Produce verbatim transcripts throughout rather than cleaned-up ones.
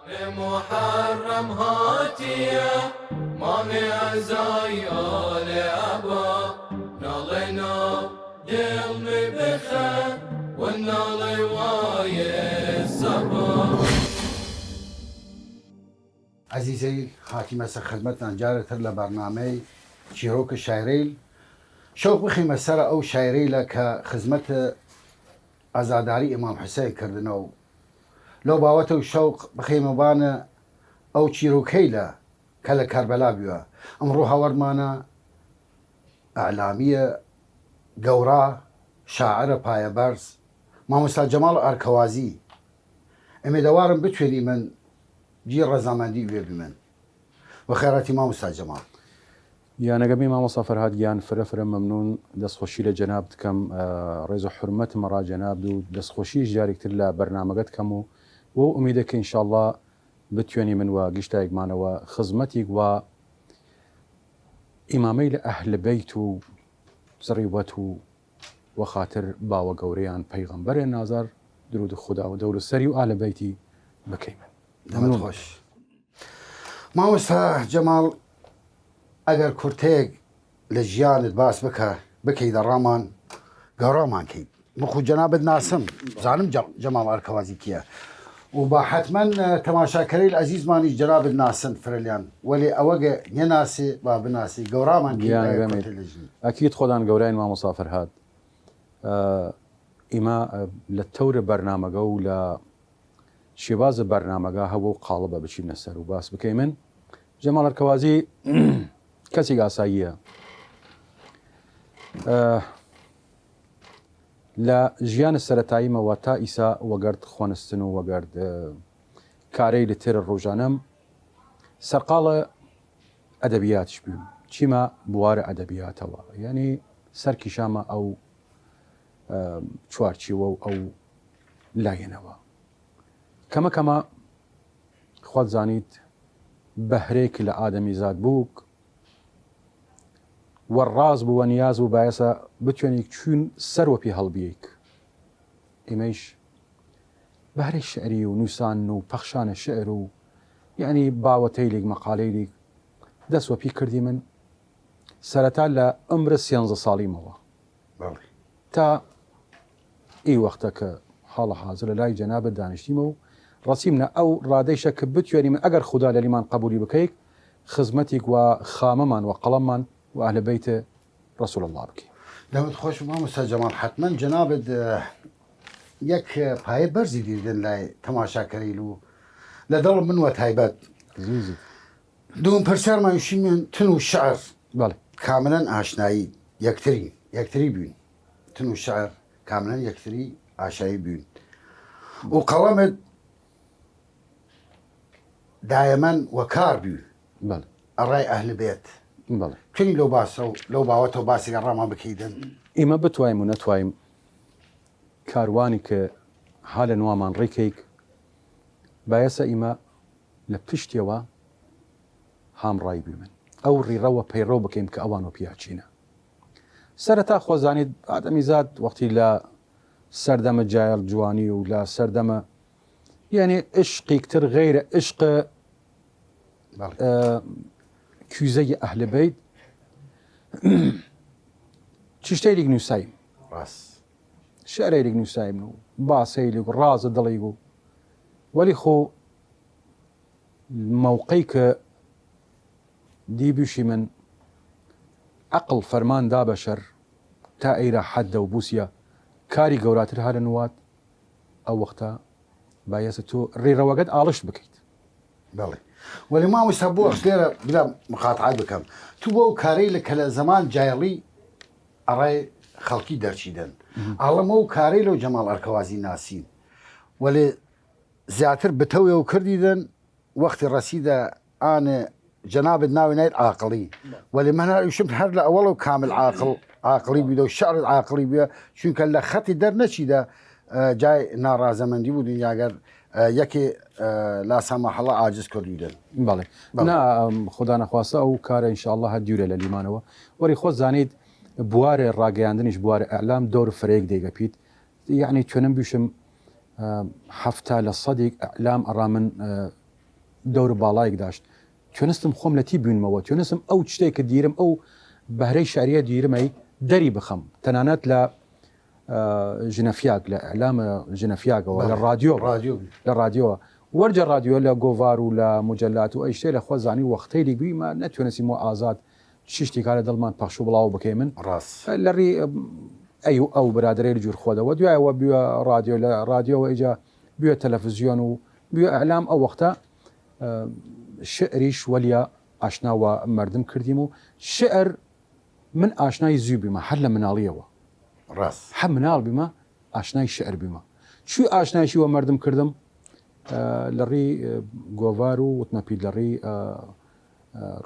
محرم هاتیە، مانگێ عەزای ئالێ ئەبا، ناڵێ ناو دڵ می بخە، و ناڵێ وایێ سەبا. عەزیزەیل، هاتیمەسە خزمەتتان جارێ تر لە بەرنامەی چیرۆک شاعرەیل. شەوق بخیمە سەر ئەو شاعرەیلە کە خزمەت عەزاداری ئیمام حسەین کردنە و لەو باوەتە و شەوق بخیمە بانە ئەو چیرۆکەیلە کە لە کەربەلا بیوە. ئمڕوو هاوەردمانە ئەعلامیە گەورا، شاعرە پایەبەرز، مامۆستا جەماڵ ئەرکەوازی. ئێمە دەوارم بتوێنیمن جی ڕەزامەندی وێ بیمن. وە خێڕەتی مامۆستا جەماڵ. یانەگەمی مامۆستا فەرهاد گیان، فرە فرە مەمنون، دەستخۆشی لە جەنابت کەم، ئە، ڕێز و حورمەتمە ڕا جەنابد و دەستخۆشیش جارێکتر لە بەرنامەگەت کەم و وەو ئومیدە کە ئینشاڵڵا بتوێنیمن وە گشتایگمانەوە خزمەتیگ وە ئیمامەیل ئەهل بەیت و زڕیوەت و وەخاتر باوە گەورەیان پەیغەمبەرێ نازار، درود خودا و دەور سەری و ئالە بەیتی بکەیمن. دەمت مەمنون. خۆش. مامۆستا جەماڵ، ئەگەر کورتەیگ لە ژیانت باس بکە، بکەی دەڕامان، گەورامان کەیت. مخو جەنابت ناسم، زانم جە-، جەماڵ ئەرکەوازی کیە. و با حەتمەن، ئە، تەماشاکەریل عەزیزمانیش جەنابت ناسن فرەلیان. وەلێ ئەوەگە نیەناسێ، با بناسێ، گەورامان کەیت، گیان ئەگەر گەمێت. کورتەیگ لە ژیان. ئەکید خۆدان گەورایین مامۆستا فەرهاد. ئە، ئیمە، ئە، لە تەور بەرنامەگە و لە شێوازە بەرنامەگە هەوە و قاڵبە بچیمنە سەر و باس بکەیمن. جەماڵ ئەرکەوازی کەسیگ ئاساییە. ئە، لە ژیان سەرەتاییمەوە تا ئیسا وەگەرد خوەنستن و وەگەرد، ئە، کارەیل تر ڕوژانەم سەرقاڵە ئەدەبیاتش بیم. چیمە بوارە ئەدەبیاتەوە. یعنی سەر کیشامە ئەو، ئە، چوارچیوە و ئەو لایەنەوە. کەمە کەمە خوەت زانیت بەهرەیگ لە ئادەمیزاد بووگ وە ڕاز بوو و نیاز بوو بایەسە بتوێنیگ چوین سەر وەپی هەڵبیەیگ. ئیمەیش بەهرەی شعری و نووسان و پەخشانە شعر و یعنی باوەتەیلیگ مەقالەیلیگ دەس وەپی کردیمن سەرەتا لە عمرە سیانزە ساڵیمەوە. بەڵێ. تا ئی وەختە کە حاڵە حازر لە لای جەنابت دانیشتیمە و ڕەسیمنە ئەو ڕادەیشە کە بتوێنیمن ئەگەر خودا لەلیمان قەبولی بکەیگ خزمەتیگ وە خامەمان وە قەڵەممان و ئەهل بەیت ڕەسول اللە بکەیم. دەمت خۆش مامۆستا جەماڵ، حەتمەن جەنابت، ئە، یەک پایە بەرزی دیردن لای تەماشاکەریل و لە دڵ من وە تایبەت. زیزی. دووم پرسیارمان شیمن تن و شعر. بەڵێ. کاملەن ئاشنایی یەکتری، یەکتری بوین. تن و شعر کاملەن یەکتری ئاشایی بوین. و قەڵەمت دایەمەن وە کار بوی. بەڵێ. ئەڕای ئەهل بەیت. بەڵێ. چنی لەو باسە و لەو باوەتەوە باسێگ ڕامان بکەیدن؟ ئیمە بتوایم و نەتوایم کاروانی کە هالە نوامان ڕیکەیگ بایەسە ئیمە لە پشتیەوە هامڕای بیمن. ئەو ڕیڕەوە پەیڕەو بکەیم کە ئەوان وە پیاچینە. سەرەتا خۆ زانیت ئادەمیزاد وەختی لە سەردەمە جایەڵ جوانی و لە سەردەمە، یعنی، عشقیکتر غەیرە عشق، بەڵێ. ئە، کویزەی ئەهل بەیت، چشتەیلیک نووسایم. ڕاست. شعرەیلیک نووسایم و باسەیلیک و ڕازە دڵیک و وەلی خۆ مەوقەی کە دی بویشیمن عەقڵ فەرمان دا بە شەر تا ئەیرا حەددە و بوسیە کاری گەوراتر هالە نوات، ئەو وەختە بایەسە تو ڕیڕەوەگەت ئاڵشت بکەیت. بەڵێ. وەلی مامۆستا بۆ ئەخ لێرە بلا مقاطعە بکەم. تو بۆ ئەو کارەیلە کە لە زەمان جایەڵی ئەڕای خەڵکی دەرچیدەن. ئاڵم ئەو کارەیلە و جەماڵ ئەرکەوازی ناسین. وەلێ زیاتر بتەوێ و کردیدن وەختی ڕەسیدە ئانێ جەنابت ناوی ناید عاقڵی. وەلی من هەر ئیشم هەر لە ئەوەڵەو کامل عاقڵ، عاقڵی بویدە و شعرت عاقڵی بویە، چونکە لە خەتی دەر نەچیدە، ئە، جای ناڕازەمەندی بوو دنیاگەر، ئە، یەکێ، ئە، لاسا مەحەڵە عاجز کردویدن. بەڵێ. بەڵێ. نا، ئەم، خودا نەخواسە ئەو کارە ئینشاءاللە هەر دیورە لە لیمانەوە. وەری خۆ زانیت بوارێ ڕاگەیاندنیش بوارێ ئەعلام دەور فرەیەک دەیگەپیت. یعنی، چۆنم بیشم، ئە، هەفتا لە سەدیک ئەعلام ئەڕا من، ئە، دەور باڵایگ داشت. توێنستم خوەم لەتی بوینمەوە، توێنستم ئەو چشتەی ک دیرم، ئەو بەهرەی شعریە دیرمەی دەری بخەم، تەنانەت لە ژنەفیاگ، لە ئیعلام ژنەفیاگەوە، لە ڕادیۆ، لە ڕادیۆ، وەرجە ڕادیۆ، لە گۆڤار و لە موجەلات و ئەیشتەی لە خوە زانی وەختەیلیگ بوی ما نەتوێنسیم وە ئازاد چشتیگ ها لە دڵمان پەخش و بڵاو بکەیمن. ڕاست. لە ڕی ئەی و ئەو برادەرەیل جوور خوەدەوە، دویایەوە بویە ڕادیۆ، لە ڕادیۆوە ئیجا بویە تەلەفزیۆن و بویە ئیعلام. ئەو وەختە شعریش وەلیا ئاشنا وە مەردم کردیم و شعر من ئاشنای زوی بیمە هەر لە مناڵیەوە. ڕاست. هە مناڵ بیمە ئاشنای شعر بیمە. چوی ئاشنایشی وە مەردم کردم؟ لە ڕی گۆڤار و وتمە پیت لە ڕی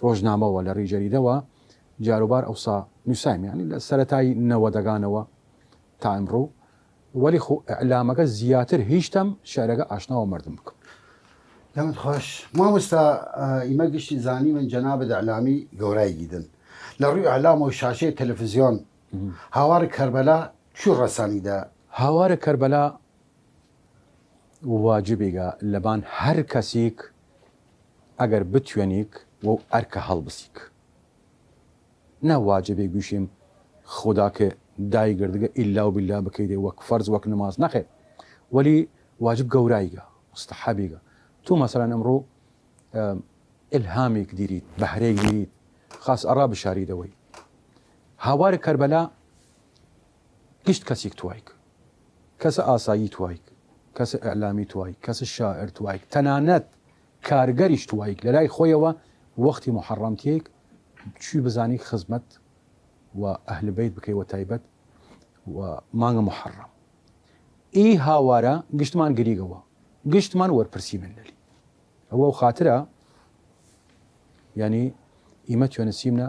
ڕۆژنامەوە، لە ڕی جەریدەوە جاروبار ئەوسا نووسایم، یعنی لە سەرەتای نەوەدەگانەوە تا ئمڕوو. وەلی خو ئیعلامەگە زیاتر هیشتم شعرەگە ئاشناوە مەردم بکم. دەمت خوەش. مامۆستا، ئیمە گشتی زانیمن جەنابت ئیعلامی گەورایگیدن لە ڕوی ئیعلام و شاشەی تەلەفزیۆن. هاوار کەربەلا چوی ڕەسانیدە؟ هاوار کەربەلا واجبیگە لەبان هەر کەسیک ئەگەر بتوێنیک وەو ئەرکە هەڵبسیک. نە واجبێ گوشیم خودا ک دایگردگە ئیلا و بیلا بکەیدێ وەک فەرز وەک نماز نەخێ، وەلی واجب گەورایگە، مستەحەبیگە. تو مەسەلەن ئمڕوو ئیلهامیک دیریت، بەهرەیگ دیریت، خاس ئەڕا بشاریدەوەی. هاوار کەربەلا گشت کەسیک توایک، کەس ئاسایی توایک، کەس ئیعلامی توایک، کەس شاعر توایک، تەنانەت کارگەریش توایک لەلای خوەیەوە وەختی موحەڕەم تیەیک چوی بزانیک خزمەت وە ئەهل بەیت بکەی وە تایبەت وە مانگ موحەڕەم. ئی هاوارە گشتمان گریگەوە، گشتمان وەرپرسیمن لەلی. ئەوە خاترە یانی ئیمە توێنسیمنە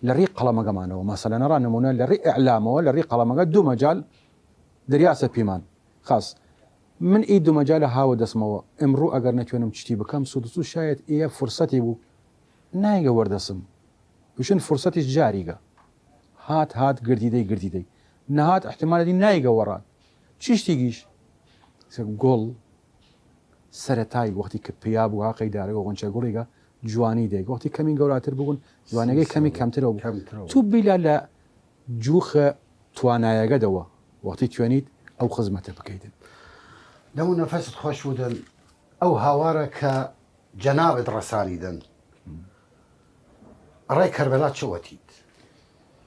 لە ڕی قەڵەمەگەمانەوە، مەسەلەنە ڕا نمونە لە ڕی ئیعلامەوە، لە ڕی قەڵەمەگە دو مەجال دریاسە پیمان. خاس من ئی دو مەجالە هاوە دەسمەوە، ئمڕوو ئەگەر نەتوێنم چشتی بکەم سودسو شاید ئیە فرسەتی بوو نایگە وەردەسم. وشن فرسەتیش جاریگە هات هات گردیدەی گردیدەی، نەهات احتمالەتی نایگە وەڕاد چشتیگیش. گوڵ سەرەتای وەختی ک پیا بوو ها قەیدارەگە غونچە گوڵیگە جوانی دەیگ، وەختی کەمی گەوراتر بوون جوانەگەی کەمی کەمترەوە بوو. تو بیلا لە جوخە توانایەگەدەوە وەختی توێنیت ئەو خزمەتە بکەیدن. دەم و نەفەست خوەش بودن. ئەو هاوارە کە جەنابت ڕەسانیدن ئەڕای کەربەلا چ وەتید؟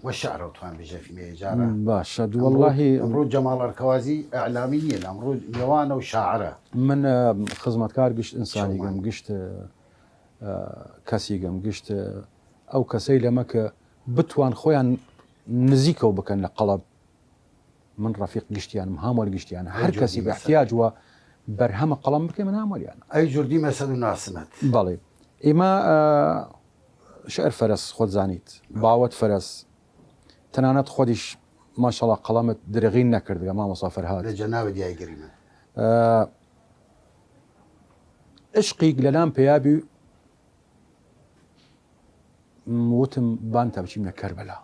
وە شعرەو توان بژەفیمێ ئێجارە. باشە، دو وەڵاهی ئەمڕوو جەماڵ ئەرکەوازی ئەعلامی نیە، ئەمڕوو میوانە و شاعرە. من خزمەتکار گشت ئنسانیگم، گشت کەسیگم، گشت ئەو کەسەیلەمە کە بتوان خوەیان نزیکەو بکەن لە قەڵەب. من ڕەفیق گشتیانم، هاموەل گشتیان، هەر کەسی بە احتیاج وە بەرهەمە قەڵەم بکەی من هاموەلیان. ئەی جوردی مەسەد و ناسنەت. بەڵێ. ئیمە شعر فەرەس خوەت زانیت، باوەت فەرەس، تەنانەت خوەدیش ماشەڵا قەڵەمت درێغین نەکردگە مامۆسا فەرهاد. لە جەنابت یایگریمە. عشقیگ لەلام پەیا بی، وتم بان تا بچیمنە کەربەلا.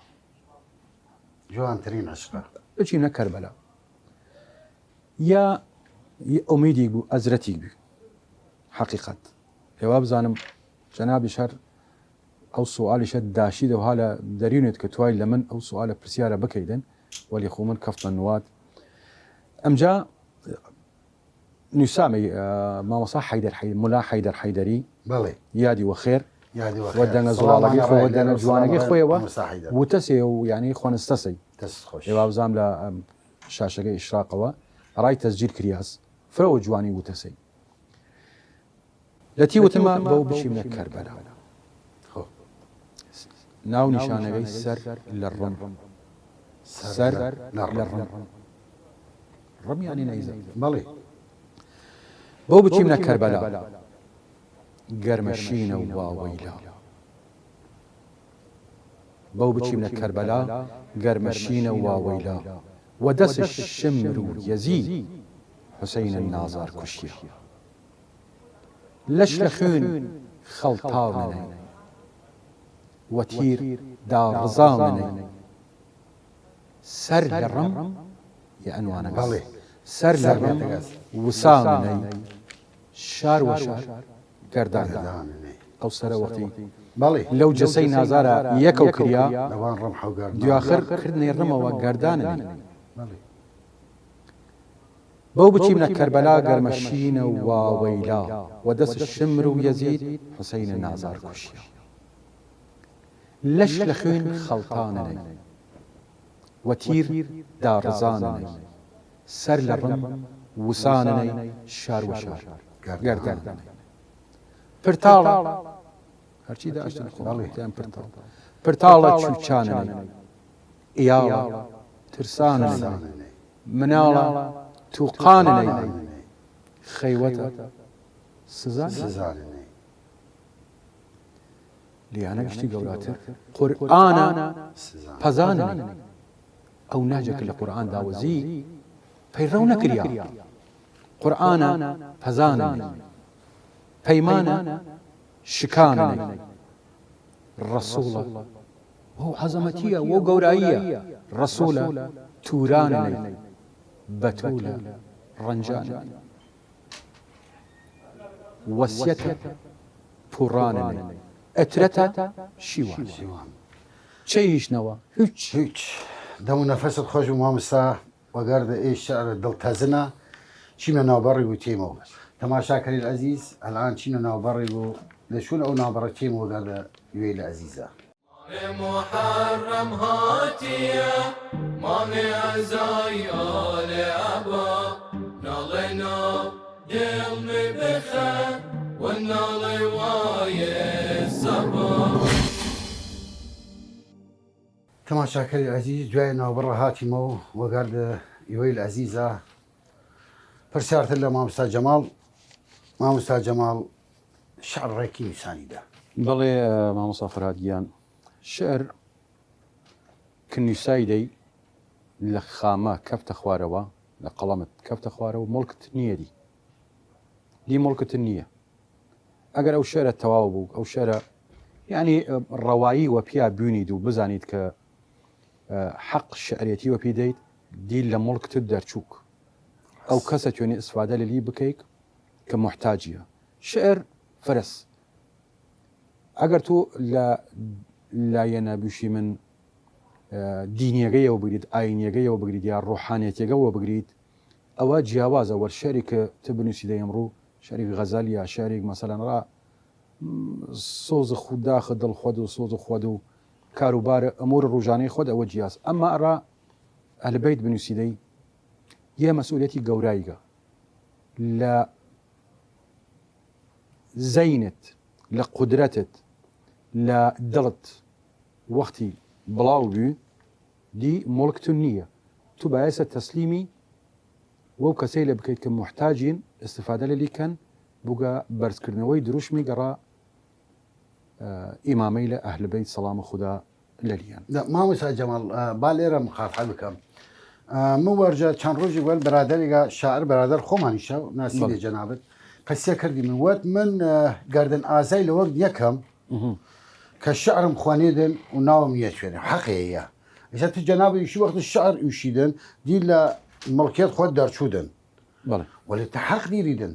جوانترین عشقە. بچیمنە کەربەلا. یا ئومیدیگ بوو، ئەزرەتیگ بوو. حەقیقەت. ئێوە بزانم جەنابیش هەر ئەو سوئالیشە داشیدەو هالە دەریونێت کە توای لە من ئەو سوئالە پرسیارە بکەیدن، وەلی خو من کەفتمە نوات. ئەمجا نویسامی مامۆسا حەیدەر حەیدەر، ملا حەیدەر حەیدەری، بەڵێ. یادی وە خێر. یادی وە خێر. وە دەنگە زوڵاڵەگەی خۆ، وە دەنگە جوانەگەی خۆیەوە. وتەسێ و یعنی خوەنستەسەی. دەست خۆش. ئێوە بزام لە شاشەگەی ئیشراقەوە ڕای تەسجیل کریاس. فرەوە جوانی وتەسەی. لەتی وتمە بەو بچیمنە کەربەلا. خۆ. ناو نیشانەگەی سەر لە ڕم. سەر لە ڕم. ڕم یانی نەیزە. بەڵێ. بەو بچیمنە کەربەلا. گەرمە شینە واوەیلا. بەو بچیمنە کەربەلا. گەرمە شینە واوەیلا. وە دەس شمر و یەزی حوسەینە نازار کوشیە. لەش لە خوین خەڵتاونەی، وە تیر داڕزاونەی، سەر لە ڕم یە ئەنوانەگەس. بەڵێ. سەر لە ڕم وساونەی، شار وە شار گەرداننەی. ئەو سەرە وەختی بەڵێ. لەو جەسەی نازارە یەکەو کریا، لەوان ڕەمح و گەردان. دواخر کردنەی ڕمەوە گەرداننەی. بەڵێ. بەو بچیمنە کەربەلا گەرمە شینە و واوەیلا، وە دەس شمر و یەزید حوسەینە نازار کوشیا. لەش لە خوین خەڵتاننەی، وە تیر داڕزاننەی، سەر لە ڕم وساننەی، شار وە شار گەرداننەی. پرتاڵە، هەرچی داشتن خۆ بەڵێ. تیان پرتاڵ. پرتاڵە چوچاننەی، ئیاڵە ترساننەی، مناڵە توقاننەی، خەیوەتە سزاننەی. سزاننەی. لیانە گشتی گەوراتر قورئانە پەزاننەی. ئەو ناجە ک لە قورئان داوەزی پەیڕەو نەکریا. قورئانە پەزاننەی، پەیمانە شکاننەی. ڕەسوڵە وەو عەزەمەتیە، وەو گەوراییە، ڕەسوڵە توراننەی، بەتولە ڕەنجاننەی. وەسیەتە پوڕاننەی، ئەترەتە شیوان. شیوان. چەیشنەوە هیچ. هیچ. دەم و نەفەست خوەش و مامسا وەگەردە ئێ شعر دڵتەزنە. چیمە ناوبەڕی و تێمەو. تەماشاکەریل عەزیز، ئەلان چینە ناوبەڕی و لە چون ئەو ناوبەڕە تێمە وەگەردە وێل عەزیزە. ماڵێ محەڕەم هاتیە، ماڵێ عەزای ئالێ ئەبا، ناڵێ نا دڵ می بخە، و ناڵێ وایێ سەبا. تەماشاکەری عەزیز، دوای ناوبڕە هاتیمەو وەگەرد ئیوەیل عەزیزە. پرسیارتر لە ماموستا جەماڵ. ماموستا جەماڵ، شعر ڕێکی نیسانی دا. بەڵێ، ئە، مامۆستا فەرهاد گیان، شعر ک نویسایدەی لە خامە کەفتە خوارەوە، لە قەڵەمت کەفتە خوارەوە، مڵکت نییە دی. دی مڵکت نییە. ئەگەر ئەو شعرە تەواو بوو، ئەو شعرە، یعنی، ڕەوایی وەپیا بوینید و بزانید کە، ئە، حەق شعرێتی وەپی دەید، دی لە مڵکت دەرچووک. ئەو کەسە توێنی ئیسفادە لەلی بکەیک کە محتاجیە. شعر فرس. ئەگەر تو لە لایەنە بوشی من، ئە، دینیەگەیەوە بگریت، ئاینیەگەیەوە بگریت، یا ڕوحانیەتیەگەوە بگریت، ئەوە جیاوازە وەر شعری کە تو بنووسی دە ئمڕوو، شعری غەزەل یا شعری مەسەلەن ڕا، م، سۆز خود داخ دڵ خود و سۆز خود و کاروبار ئەمور ڕوژانەی خود ئەوە جیاز. ئەمما ئەڕا ئەهل بەیت بنووسی دەی یە مەسئولیەتی گەورایگە لە زەینت، لە قودرەتت، لە دڵت وەختی بڵاو بی، دی مڵک تو نییە. تو بایەسە تەسلیمی وەو کەسەیلە بکەیت کە موحتاجین، ئستفادە لەلی کەن، بوگە بەرزکردنەوەی دروشمی گەڕا، ئە، ئیمامەیلە ئەهل بەیت سەڵام خودا لەلیان. نە، مامۆستا جەماڵ، ئە، با لێرە مخاتحە بکەم. ئە، من وەرجە چەند ڕۆژی وەل برادەریگە شاعر برادەر خۆمانیشە، ناسی بەڵێ. لێ جەنابت. قسیە کردی من وەت من، ئە، گەردن ئازای لە وەک یەکەم مهم. کە شعرم خوانێدن و ناوم یە چوێنێ. حەقێ یە. ئیسا تو جەناب ئیشی وەخت شعر ئوشیدن، دی لە مڵکێت خۆت دەرچوودن. بەڵێ. وەلی تە حەق دیریدن.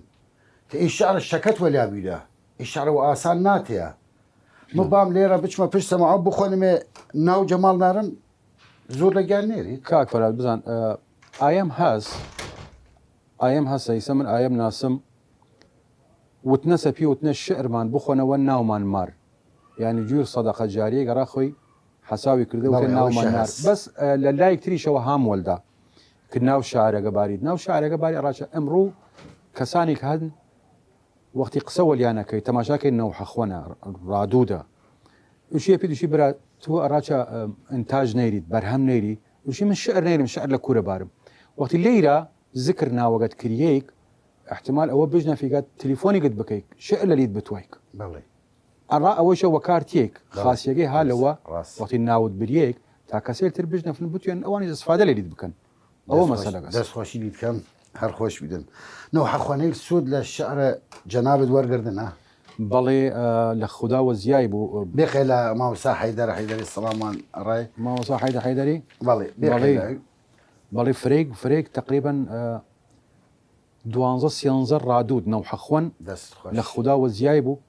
تە ئی شعر شەکەت وەلیا بیدە. ئی شعر وە ئاسان ناتێە. من بام لێرە بچمە پشت سەماعە بخوەنمێ ناو جەماڵ نارم زۆر لە گیان نێری. کاک فەراد، بزان، ئە، ئایم هەس، ئایم هەس، ئیسە من ئایم ناسم، وتنە سەپی وتنە شعرمان بخۆنەوە ناومان مار. یعنی جویر سەدەقە جاریە گەڕا خۆی حەساوی کردە وتە بەڵێ، ئەوە ناومان مار. شەهەس. بەس، ئە، لە لایەک تریشەوە هام وەلدا ک ناو شعرەگە بارید. ناو شعرەگە باری ئەڕاچە ئمڕوو کەسانی کە هەن وەختی قسە وەلیانەکەی تەماشاکەی نەوحە خوەنە ڕادوودە. ئوشیە پی دوشی برا تو ئەڕاچە، ئە، ئنتاج نەیریت، بەرهەم نەیری. ئوشی من شعر نەیرم، شعر لە کورە بارم. وەختی لەیرا ذکر ناوەگەت کریەیک، احتمال ئەوە بژنە فیگات تلفۆنیگت بکەیک، شعر لەلیت بتوایک. بەڵێ. ئەڕا ئەوەیشە وەکار تیەیک، بەڵێ. خاسیەگەی ها ڕاست، لەوە ڕاست. وەختی ناوت بریەیک، تا کەسەیل تر بژنەفن بتوێن ئەوانیش ئستفادە لەلیت بکەن. ئەوە دەست خۆش، مەسەلەگەس. دەست خۆشی لیت کەم، هەر خۆش بیدن. نەوحە خوەنەیل سوود لە شعر جەنابت وەرگردن، ها؟ بەڵێ، ئە، لە خودا وە زیای بوو، ئە، بێخێ لە ماوسا حەیدەر، حەیدەری سەڵامان ڕای. ماوسا حەیدەر حەیدەری؟ بەڵێ، بێخێ بەڵێ. لە بەڵێ، فرەیگ، فرەیگ تەقریبەن، ئە، دوانزە سێنزە ڕادوود نەوحە خوەن دەست خۆش. لە خودا وە زیای بوو.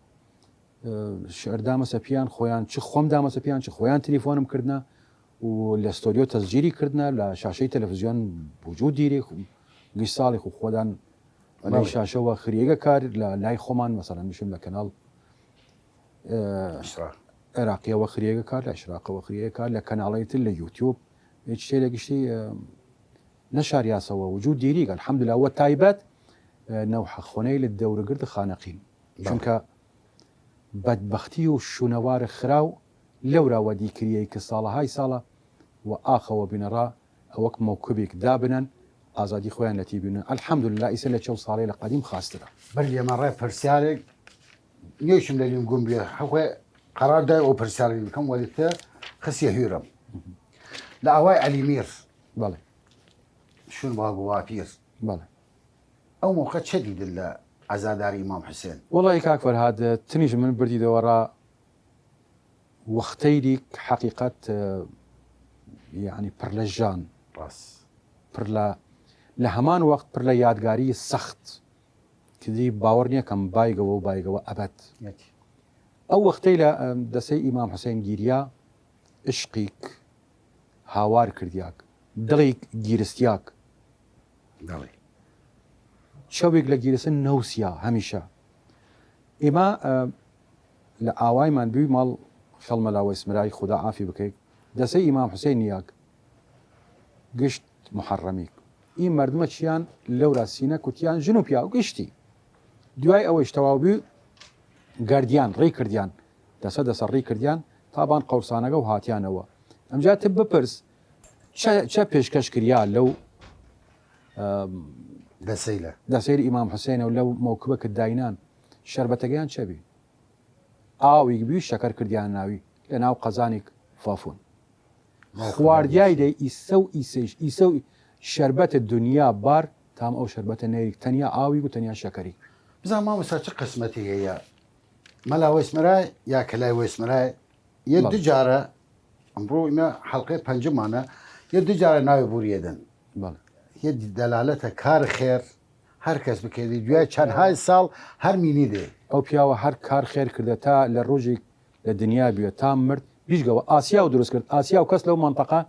ئە، شعر دامەسە پیان، خۆیان چ خوەم دامەسە پیان، چ خۆیان تلیفۆنم کردنە و لە ستۆدیۆ تەسجیلی کردنە، لە شاشەی تەلەفزیۆن وجود دیری. گشت ساڵی خو خۆدان لەی بەڵێ. شاشەوە خریەگە کار لە لای خۆمان، مەسەلەن بشم لە کەناڵ، ئە، ئیشراق. عێراقیەوە خریەگە کار، لە ئیشراقەوە خریەگە کار، لە کەناڵەی تر لە یوتیوب، هیچ شتێ لە گشتی، ئە، نەشاریاسەوە وجود دیریگ، الحمدلله. وە تایبەت، ئە، نەوحە خوەنەی لە دەورگرد خانەقین. بەڵێ. چونکە بەدبەختی و شوونەوار خراو لەورا وەدی کریەی ک ساڵەهای ساڵە وە ئاخەوە بینەڕا ئەوەک مەوکبیک دابنەن، ئازادی خوەیان لەتی بینن. الحمدلله ئیسە لە چەو ساڵەی لە قەدیم خاسترە. بەر لێمە ڕێ پرسیارێک، نێشم لە لیم گوم بێ، حەخوێ قەرار دای ئەو پرسیارێک بکەم، وەلی تە خسیە هویرم. لە ئاوای عەلی میر، بەڵێ. شون باگ و واپیر. بەڵێ. ئەو موقع چە دیدن لە عەزاداری ئیمام حوسێن؟ وەڵی کاک فەرهاد، تنیش من بردی دەوەڕا وەختەیلیک حەقیقەت، ئە، یعنی پڕ لە ژان. ڕاست. پڕ لە، لە هەمان وەخت پڕ لە یادگاری سەخت. کدی باوەڕ نییە کەم بایگەوە و بایگەوە ئەبەد. یەکی. ئەو وەختەی لە، ئە، دەسەی ئیمام حوسێن گیریا، عشقیک هاوار کردیاک، دڵیک گیرستیاک. بەڵێ. چەویگ لە گیرسن نەوسیا هەمیشە. ئیمە، ئە، لە ئاوایمان بوی ماڵ خەڵ مەلا وەیس مرای خودا عافی بکەیگ. دەسەی ئیمام حوسێن نیاگ گشت محەڕەمیگ. ئی مەردمە چیان لەورا سینە کوتیان ژن و پیاو گشتی. دویای ئەوەیش تەواو بوی گردیان، ڕی کردیان. دەسە دەسە ڕی کردیان تا بان قەورسانەگە و هاتیانەوە. ئەمجا ت بپرس، چە، چە پێشکەش کریا لەو، ئەم، دەسەیلە. دەسەیل ئیمام حوسێنە و لەو مەوکبە ک داینان شەربەتەگەیان چە بی؟ ئاویگ بی شەکەر کردیان ناوی لە ناو قەزانیک فافون. خواردیای دەی ئیسە و ئیسەیش، ئیسە و شەربەت دنیا بار تام ئەو شەربەتە نەیریک، تەنیا ئاویگ و تەنیا شەکەریگ. بزان مامۆستا چ قسمەتی هەیە؟ مەلا وەیس مرای یا کەلای وەیس مرای؟ یە بەڵێ. دو جارە، ئەمڕۆ ئیمە حەڵقەی پەنجمانە، یە دو جارە ناوی بوریەدن. بەڵێ. یە دەلالەتە کار خێر، هەر کەس بکەێدی، دویای چەندهای ساڵ هەر مینی دێ. ئەو پیاوە هەر کار خێر کردە تا لە ڕۆژی لە دنیا بیە تا مرد، بیشگەوە ئاسیا و دروست کرد. ئاسیا و کەس لەو مەنتەقە،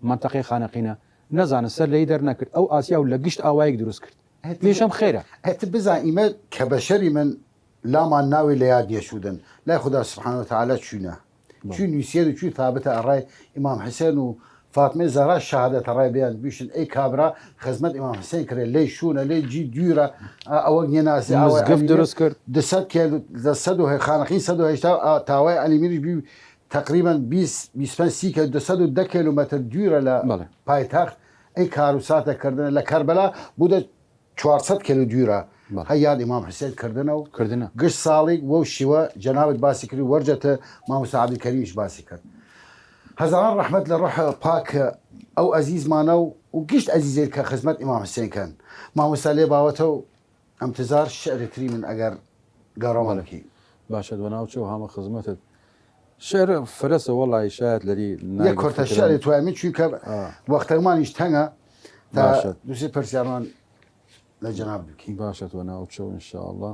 مەنتەقەی خانەقینە نەزانە سەر لەی دەر نەکرد. ئەو ئاسیا و لە گشت ئاوایەک دروست کرد. ئەت پێشەم خێرە. ئەت بزان ئیمە کە بەشەری من لامان ناوی لە یاد یەشودن. لای خدا سبحانه و تعالی چوینە. بەڵێ. چوی نویسیەن و چوی ثابتە ئەڕای ئیمام حسێن و فاطمەی زەهرا شەهادەتە ڕای بیان بیشن ئەی کابرا خزمەت ئیمام حسێن کرێ، لەی شوونە، لەی جی دویرە، ئا، ئەوە گێناسی ئاوای مزگەفت عەلی دروست کرد. دە سەد کێل-، دە سەد و هە-، خانەقین سەد و هەشتا، ئا، تاوای عەلی میریش بی تقریباً بیست، بیست و پەنج سی کە دە سەد و دە کیلومتر دویرە لە بەڵێ. پایتەخت. ئەی کار و ساتە کردنە لە کەربەلا بودە چوار سەد کیلو دویرە. بەڵێ. هە یاد ئیمام حسێن کردنە و کردنە. گشت ساڵی وەو شیوە جەنابت باسی کرد و وەرجەتە مامۆستا عەبدولکەریمیش باسی کرد. هەزاران ڕەحمەت لە ڕوح پاک ئەو عەزیزمانە و، و گشت عەزیزەیل کە خزمەت ئیمام حسێن کەن. مامۆستا لێ باوەتە و ئەمتزار شعرێ تری من ئەگەر گەڕەوە بەڵێ. بکی. باشە، وە ناوچە و هامە خزمەتت. شعر فرەسە وەڵای شاید لەلی یە نایب کورتە فکرم. شعرێ توای من چونکە ئا. وەختەمانیش تەنگە تا باشە. دووسێ پرسیارمان لە جەناب بکی. باشە، وە ناوچە و ئینشاءالله.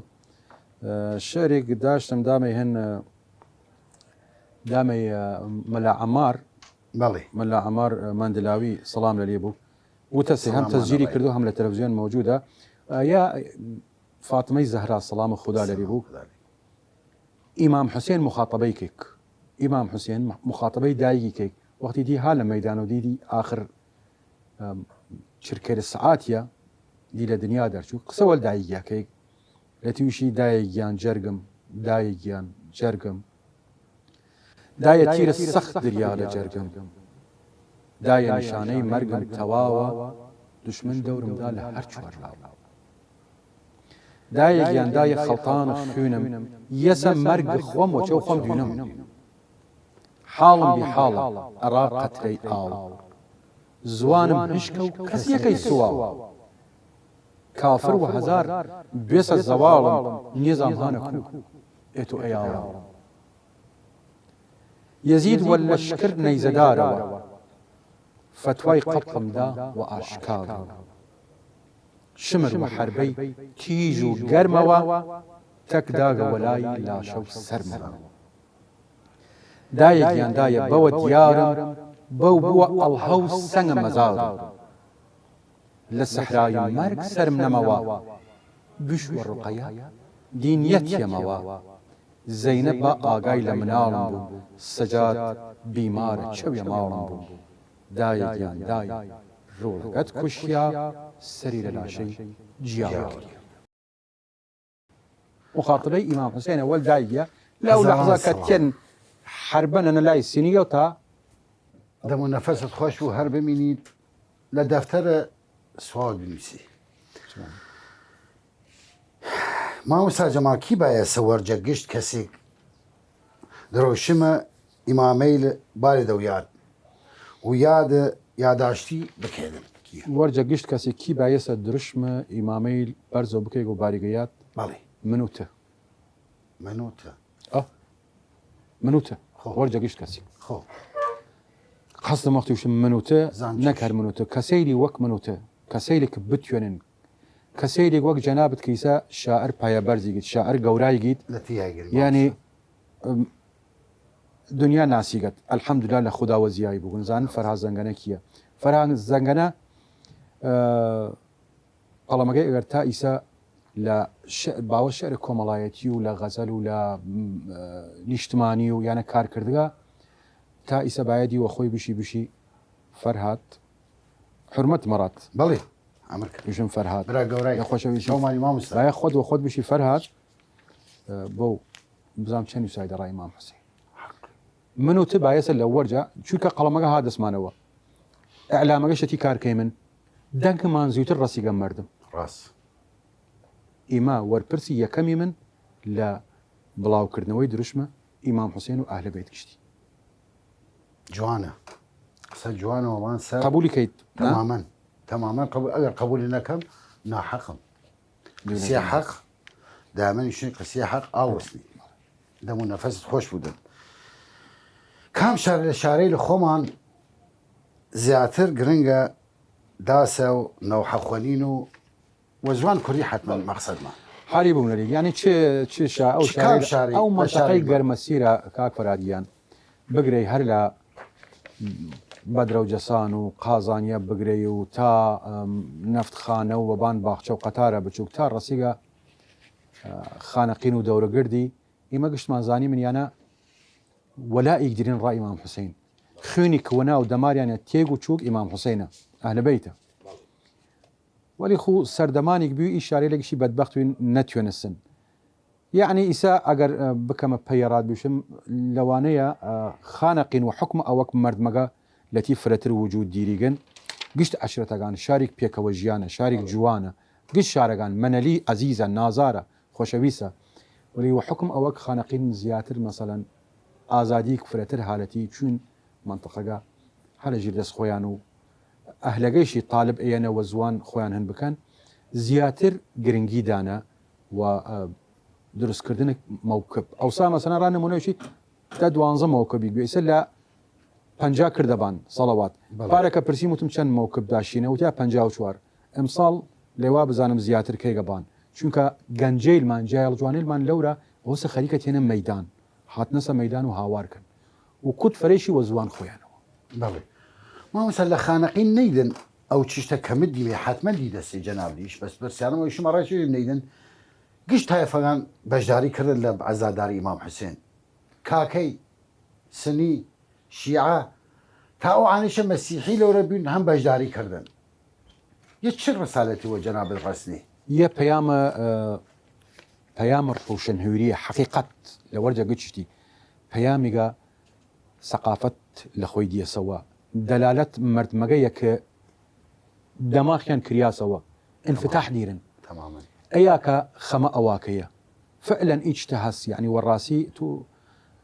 ئە، شعرێک داشتم دامەی هەن، ئە، دامەی، ئە، مەلا عەمار. بەڵێ. مەلا عەمار، ئە، مەندلاوی سەڵام لەلی بوو. وتە سێ هەم سەلام تەسجیلی علیک. کردو هەم لە تەلەڤزیۆن مەوجودە. ئە، یا فاطمەی زەهرا سەڵام خودا لەلی بوو. سەلام خودا لەلی. ئیمام حوسێن مخاطبەی کەیک. ئیمام حوسێن مخاطبەی دایگی کەیک. وەختی دی ها لە مەیدان و دیدی ئاخر، ئەم، چرکەر سعاتیە دی لە دنیا دەرچوو. قسە وەل دایگیا کەیک. لە تویشی دایگیان جەرگم، دایگیان جەرگم. دایە تیرە سەخت دریا لە جەرگم. دایە نیشانەی مەرگم تەواوە، دوشمن دەورم دا لە هەر چوار لاو. دایە گیان دایە خەڵتان خوینم، یەسە مەرگ خوەم وە چەو خوەم دوینم. حاڵم بی حاڵە ئەڕا قەترەی ئاو. زوانم هشکە و کەس یەکەی سواو. کافر وە هەزار بێسە زەواڵم، نیەزام هانە کو ئێ تو ئەیاوە. یەزید وە لەشکر نەیزەدارەوە، فەتوای قەتڵم دا وە ئاشکاوە. شمر و حەربەی تیژ و گەرمەوە، تەک داگە وەلای لاشە و سەرمەوە. دایە گیان دایە بەوە دیارم، بەو بووە ئەڵهە و سەنگە مەزارم. لە سەحرای مەرگ سەرم نەمەوە، گشت وە ڕوقەیە دینیەتیەمەوە. زەینەب با ئاگای لە مناڵم بوو، سەجاد بیمارە چەویە ماڵم بوو. دایە گیان دایە، ڕوڵەگەت کوشیا، سەری لە لاشەی جیا وەگریا. مخاطبەی ئیمام حوسێنە وەل دایگیە لەو لەحزە کە تێن حەربەنەنە لای سینیگە و تا دەم و نەفەست خۆش بوو، هەر بمینیت. لە دەفتەرە سوال بنووسی. مامۆستا جەماڵ، کی بایەسە وەرجە گشت کەسێک دروشمە ئیمامەیل بارێدەو یاد و یاد یاداشتی بکەێدن؟ وەرجە گشت کەسێک کی بایەسە دروشمە ئیمامەیل بەرزەو بکەیگ و باریگە یاد؟ بەڵێ. من و تە. من و تە. ئە. من و تە. خۆ. وەرجە گشت کەسی. خۆ. قەسدم وەختی وشم من و تە، زانکیش. نەک هەر من و تە. کەسەیلی وەک من و تە. کەسەیلی ک بتوێنن. کەسەیلی وەک جەنابت کە ئیسە شاعر پایە بەرزیگیت، شاعر گەورایگیت. لە تیایگەر یعنی، مامۆستا. ئم، دنیا ناسیگەت. الحمدلله لە خودا وە زیایی بوون. زانن فەرهاد زەنگەنە کیە؟ فەرهاد زەنگەنە، ئە، قەڵەمەگەی ئەگەر تا ئیسە لە شع-، باوە شعر کۆمەڵایەتی و لە غەزەل و لە، م، ئە، نیشتمانی و یانە کار کردگە، تا ئیسە بایەدی وە خۆی بشی، بشی فەرهاد، حورمەت مەڕات. بەڵێ، ئەمر کرد. بشم فەرهاد. برا گەورای. لە خۆشەویستی. چاومانی مامۆستا. بایە خۆت وە خۆت بشی فەرهاد، ئە، بەو بزام چەند وسای دەڕای ئیمام حوسین. من و تە بایەسە لە وەرجە، چونکە قەڵەمەگە ها دەسمانەوە. ئەعلامەگە شەتی کار کەیمن. دەنگمان زووتر ڕەسیگە مەردم. ڕاست. ئیمە وەرپرسی یەکەمی من لە بڵاوکردنەوەی دروشمە ئیمام حوسێن و ئەهل بەیت گشتی. جوانە. قسە جوانە وەمان سەر. قبولی کەیت، نا؟ تەمامەن. تەمامەن قبول، ئەگەر قبولی نەکەم، ناحەقم. قسیە حەق، دامەنی شوێن قسیە حەق ئاوەسنی. دەم و نەفەست خۆش بودن. کام شار لە شارەی لە خۆمان زیاتر گرنگە داسە و نەوحە خوەنین و وە زوان کوردی حەتمەن مەقسەدمان. حالی بوون لەریگ. یعنی چ، چ شا-، ئەو چ کام شارەی، شاری ئەو لە مەنتەقەی شاری گەرمەسیرە کاک فەرادیان بگرەی هەر لە بەدرە و جەسان و قازانیە بگرەی و تا، ئەم، نەفتخانە و وەبان باخچە و قەتارە بچووک تا ڕەسیگە، ئە، خانەقین و دەورەگردی. ئیمە گشتمان زانی منیانە وەلائیگ درین ڕا ئیمام حوسین. خوینی ک وەناو دەماریانە تێگ و چووک ئیمام حوسینە. ئەهل بەیتە. وەلی خو سەردەمانیگ بیو ئی شارەی لە گشتی بەدبەخت وین نەتوێنسن. یەعنی ئیسە ئەگەر، ئە، بکەمە پەیەڕات بشم، لەوانەیە، ئە، خانەقین وە حوکم ئەوەک مەردمەگە لەتی فرەتر وجوود دیریگن، گشت عەشرەتەگان شاریگ پێکەوە ژیانە، شاریگ جوانە، گشت شارەگان مەنەلی عەزیزە، نازارە، خوەشەویسە. وەلی وە حوکم ئەوەک خانەقین زیاتر مەسەلەن ئازادییگ فرەتر هالەتی چوین مەنتقەگە هەرە ژیر دەس خوەیان و ئەهلەگەیشی تاڵب ئێەنە وە زوان خوەیان هن بکەن، زیاتر گرنگی دانە وە، ئە، دروسکردنک مەوکب. ئەوسا مەسەلەن ڕا نمونەیشی تا دوانزە مەوکبی گوێسە لە پەنجا کردە بان سەڵەوات. بەڵێ. پارەکە پرسیم وتم چەند مەوکب داشینە، وتیا پەنجا و چوار. ئمساڵ لەوا بزانم زیاتر کەیگە بان. چونکە گەنجەیلمان، جایەڵ جوانەیلمان لەورا ئەوسە خەریکە تێنە مەیدان. هاتنەسە مەیدان و هاوار کەن. و کوت فەرەیشی وە زوان خوەیانەوە. بەڵێ. مامۆستا لە خانەقین نەیدن ئەو چشتە کە من دیمێ حەتمەن دیدەسی جەنابیش، بەس پرسیارم ئەوی شمە ڕای چێ نەیدن گشت تایفەگان بەشداری کردن لە عەزاداری ئیمام حوسێن. کاکەی، سنی، شیعە، تا ئەو عانیشە مەسیحی لەورە بین هەم بەشداری کردن. یە چ ڕسالەتی وە جەنابت ڕەسنی؟ یە پەیامە، ئە، پەیامە ڕوشنهویریە حەقیقەت لە وەرجە گچشتی. پەیامیگە سەقافەت لە خوەی دیەسەوە. دەلالەت مەردمەگە یە ک دەماخیان کریاسەوە. انفتاح دیرن. تەمامەن. ئەیا کە خەمە ئەواکەیە. فعلا ئیچ تە هەس، یعنی وەڕاسی تو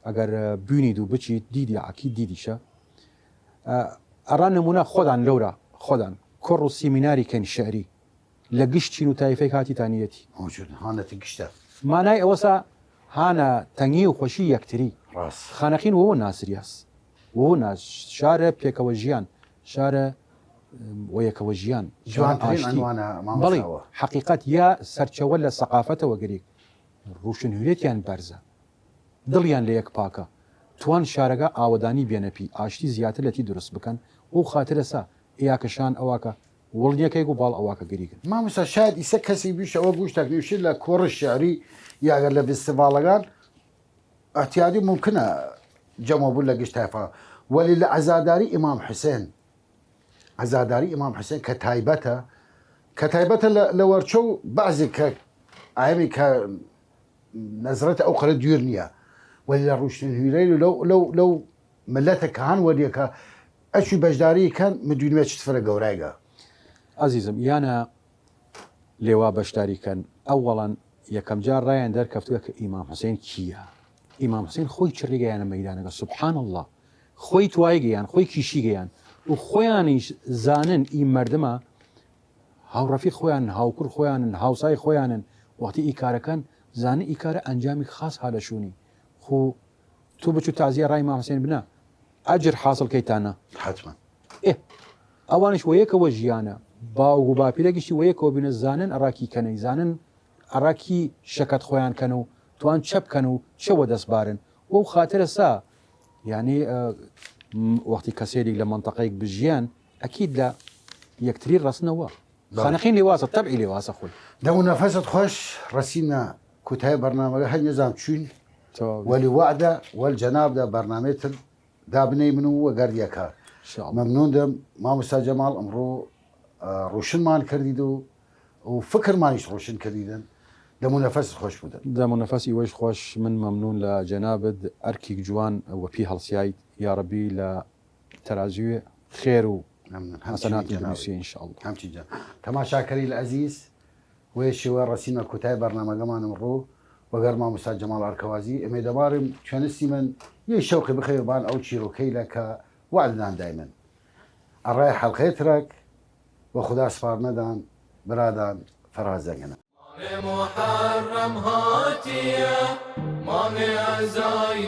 ئەگەر، ئە، بوینید و بچیت، دیدی عەکید دیدیشە. ئە، ئەڕا نمونە خۆدان لەورا، خۆدان کوڕ و سیمیناری کەین شعری لە گشت چین و تایفەی کاتی تانیەتی. موجود، هانەتی گشتە. مانای ئەوەسا هانە تەنگی و خوەشی یەکتری. ڕاست. خانەقین وەوە ناسریاس. وەوە ناس-، شارە پێکەوە ژیان، شارە وە یەکەوە ژیان، جوانترین ئاشتی. عنوانە، مامۆستا. بەڵێ، حەقیقەت یا سەرچەوە لە سەقافەتەوە گریک، ڕوشنهویرێتیان بەرزە، دڵیان لە یەک پاکە، توان شارەگە ئاوەدانی بێنە پی، ئاشتی زیاتر لە تی دروست بکەن، و خاترە سا، ئیاکەشان ئەواکە وڵنیەکەیگ و باڵ ئەواکە گریگن. مامۆستا، شاید ئیسە کەسی بیش ئەوە گوش تەکنیوشی لە کۆڕ شعری یاگەر لە فیستیڤاڵەگان ئەتیادی ممکنە جەمەبوون لە گشت تایفە، وەلی لە عەزاداری ئیمام حوسێن، عەزاداری ئیمام حوسێن کە تایبەتە، کە تایبەتە لە، لە وەرچەو بەعزی کە ئایەمی کە نەزرەت ئەو قەرە دویر نییە، وەلی لە ڕوشنهویرەیل و لەو، لەو، لەو ملەتە کە هان وەریەکە ئەچوی بەشداری کەن، مدوینمێ چت فرە گەورایگە. عەزیزم، یانە لێوا بەشداری کەن. ئەوەڵەن یەکەم جار ڕایان دەرکەفتووە کە ئیمام حوسێن کییە. ئیمام حوسێن خۆی چڕیگەیانە مەیدانەگە، سبحان الله. خۆی توایگەیان، خۆی کیشیگەیان. و خۆیانیش زانن ئی مەردمە هاوڕەفیق خۆیانن، هاوکور خۆیانن، هاوسای خۆیانن. وەختی ئی کارەکەن، زانن ئی کارە ئەنجامی خاس هالە شوونی. خو تو بچو تازیە ڕای ئیمام حوسێن بنە، ئەجر حاصل کەیتانە. حتما. ئێ، ئەوانش وە یەکەوە ژیانە، باوگ و باپیرە گشتی وە یەکەوە بینە، زانن ئەڕا کی کەنەی، زانن ئەڕا کی شەکەت خۆیان کەن و توان چەپ کەن و چە وە دەست بارن. وەو خاترە سا، یعنی، ئە، م-، وەختی کەسێلیگ لە منطقەیگ بژیان، ئەکید لە یەکتری ڕەسنەوە. بەڵێ. خانەقین لێواسە، تەبعی لێواسە خۆی. دەم و نەفەست خوەش، ڕەسینە کوتای بەرنامەگە، هەر نەزان چوین. تەواو. وەلی وەعدە، وەل جەنابدا بەرنامەی تر دابنەی من و وەگەردیەکە. انشاءالله. مەمنون دەم مامۆستا جەماڵ ئەمڕۆ، ئە، ڕوشنمان کردید و، و فکرمانیش ڕوشن کردیدن. دەم و نەفەست خوەش بودن. دەم و نەفەس ئیوەیش خوەش، من مەمنون لە جەنابد، ئەرکیگ جوان وەپی هەڵسیاید، یا رەبی لە تەرازوی خێر و مەمنون. حەسەنات جەنابت. بنووسی، انشاءالله. هەمچی جا. تەماشاکەری لە ئەزیز، وەیە شێوە ڕەسینە کوتای بەرنامەگەمان ئمڕوو وەگەر مامۆستا جەماڵ ئارکەوازی. ئمێ دەمارم چەنستی من یەی شەوقی بخەوێ بان ئەو چیرۆکەیلە کە وەعددان دایمن. ئەڕای حەلقەی ترەک وە خودا سپارنەدان برادان فەرازەگەنە. مانگ محرم هاتیە، مانگ عەزای